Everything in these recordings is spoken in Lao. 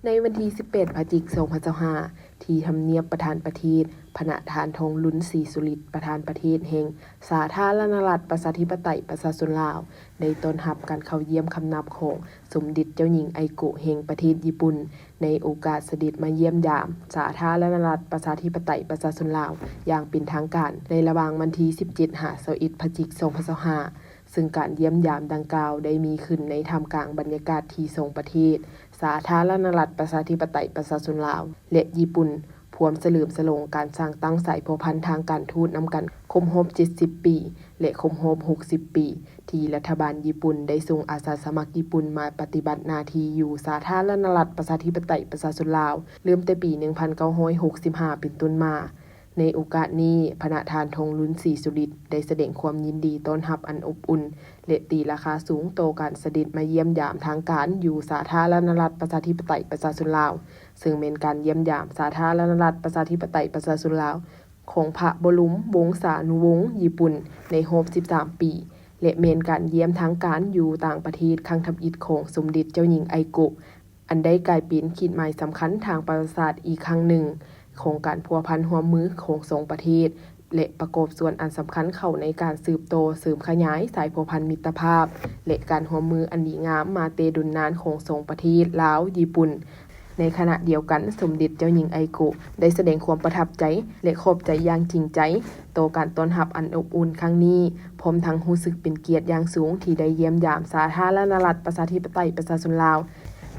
ໃນວັນທີສິບແປດ ພະຈິກ ສອງພັນຊາວຫ້າ ທີ່ທຳນຽບປະທານປະເທດ, ພະນະທ່ານ ທອງລຸນ ສີສຸລິດ ປະທານປະເທດແຫ່ງສາທາລະນະລັດ ປະຊາທິປະໄຕ ປະຊາຊົນລາວ ໄດ້ຕ້ອນຮັບການເຂົ້າຢ້ຽມຄຳນັບຂອງສົມເດັດເຈົ້າຍິງ ໄອໂກະ ແຫ່ງປະເທດຍີ່ປຸ່ນ ໃນໂອກາດສະເດັດມາຢ້ຽມຢາມສາທາລະນະລັດ ປະຊາທິປະໄຕ ປະຊາຊົນລາວ ຢ່າງເປັນທາງການ ໃນລະຫວ່າງວັນທີສິບເຈັດ ຫາ ຊາວເອັດ ພະຈິກ ສອງພັນຊາວຫ້າ ເຊິ່ງການຢ້ຽມຢາມດັ່ງກ່າວໄດ້ມີຂຶ້ນໃນທ່າມກາງບັນຍາກາດທີ່ສອງປະເທດ ສາທາລະນະລັດ ປະຊາທິປະໄຕ ປະຊາຊົນລາວ ແລະ ຍີ່ປຸ່ນ ພວມສະເຫຼີມສະຫຼອງການສ້າງຕັ້ງສາຍພົວພັນທາງການທູດນຳກັນຄົບຮອບເຈັດສິບປີ ແລະ ຄົບຮອບຫົກສິບປີ ທີ່ລັດຖະບານຍີ່ປຸ່ນໄດ້ສົ່ງອາສາສະໝັກຍີ່ປຸ່ນມາປະຕິບັດໜ້າທີ່ຢູ່ສາທາລະນະລັດ ປະຊາທິປະໄຕ ປະຊາຊົນລາວ ເລີ່ມແຕ່ປີໜຶ່ງພັນເກົ້າຮ້ອຍຫົກສິບຫ້າເປັນຕົ້ນມາ. ໃນໂອກາດນີ້, ພະນະທ່ານ ທອງລຸນ ສີສຸລິດ ໄດ້ສະແດງຄວາມຍິນດີຕ້ອນຮັບອັນອົບອຸ່ນ ແລະ ຕີລາຄາສູງຕໍ່ການສະເດັດມາຢ້ຽມຢາມທາງການຢູ່ສາທາລະນະລັດ ປະຊາທິປະໄຕ ປະຊາຊົນລາວ, ເຊິ່ງແມ່ນການຢ້ຽມຢາມສາທາລະນະລັດ ປະຊາທິປະໄຕ ປະຊາຊົນລາວ ຂອງພະບໍລົມວົງສານຸວົງຍີ່ປຸ່ນໃນຮອບສິບສາມປີ ແລະ ແມ່ນການຢ້ຽມທາງການຢູ່ຕ່າງປະເທດຄັ້ງທຳອິດຂອງສົມເດັດເຈົ້າຍິງ ໄອໂກະ ອັນໄດ້ກາຍເປັນຂີດໝາຍສຳຄັນທາງປະຫວັດສາດອີກຄັ້ງໜຶ່ງຂອງການພົວພັນຮ່ວມມືຂອງສອງປະເທດ ແລະ ປະກອບສ່ວນອັນສຳຄັນເຂົ້າໃນການສືບຕໍ່ເສີມຂະຫຍາຍສາຍພົວພັນມິດຕະພາບ ແລະ ການຮ່ວມມືອັນດີງາມມາແຕ່ດົນນານຂອງສອງປະເທດ ລາວ-ຍີ່ປຸ່ນ. ໃນຂະນະດຽວກັນ, ສົມເດັດເຈົ້າຍິງ ໄອໂກະ ໄດ້ສະແດງຄວາມປະທັບໃຈ ແລະ ຂອບໃຈຢ່າງຈິງໃຈຕໍ່ການຕ້ອນຮັບອັນອົບອຸ່ນຄັ້ງນີ້, ພ້ອມທັງຮູ້ສຶກເປັນກຽດຢ່າງສູງທີ່ໄດ້ຢ້ຽມຢາມສາທາລະນະລັດ ປະຊາທິປະໄຕ ປະຊາຊົນລາວ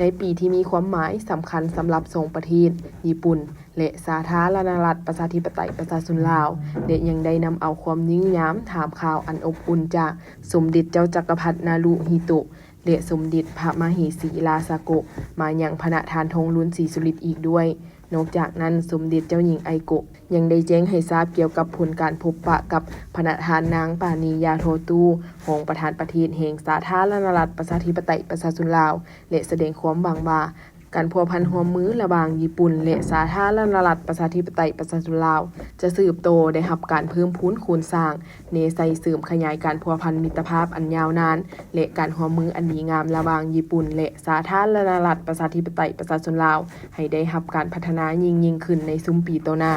ໃນປີທີ່ມີຄວາມໝາຍສຳຄັນສຳລັບສອງປະເທດ, ຍີ່ປຸ່ນ ແລະ ສາທາລະນະລັດ ປະຊາທິປະໄຕ ປະຊາຊົນລາວ ແລະ ຍັງໄດ້ນຳເອົາຄວາມຍິ້ງຍາມຖາມຂ່າວອັນອົບອຸ່ນຈາກສົມເດັດເຈົ້າຈັກກະພັດ ນາຣູຮິໂຕະ ແລະ ສົມເດັດພະມະເຫສີລາຊາໂກະ ມາຍັງພະນະທ່ານ ທອງລຸນ ສີສຸລິດ ອີກດ້ວຍ. ນອກຈາກນັ້ນ, ສົມເດັດເຈົ້າຍິງ ໄອໂກະ ຍັງໄດ້ແຈ້ງໃຫ້ຊາບກ່ຽວກັບຜົນການພົບປະກັບພະນະທ່ານ ນາງ ປານີ ຢາທໍ່ຕູ້ ຮອງປະທານປະເທດແຫ່ງສາທາລະນະລັດ ປະຊາທິປະໄຕ ປະຊາຊົນລາວ ແລະ ສະແດງຄວາມຫວັງວ່າ ການພົວພັນຮ່ວມມືລະຫວ່າງຍີ່ປຸ່ນ ແລະ ສາທາລະນະລັດ ປະຊາທິປະໄຕ ປະຊາຊົນລາວ ຈະສືບຕໍ່ໄດ້ຮັບການເພີ່ມພູນຄູນສ້າງ, ແນໃສ່ເສີມຂະຫຍາຍການພົວພັນມິດຕະພາບອັນຍາວນານ ແລະ ການຮ່ວມມືອັນດີງາມລະຫວ່າງຍີ່ປຸ່ນ ແລະ ສາທາລະນະລັດ ປະຊາທິປະໄຕ ປະຊາຊົນລາວ ໃຫ້ໄດ້ຮັບການພັດທະນາຍິ່ງໆຂຶ້ນໃນຊຸມປີຕໍ່ໜ້າ.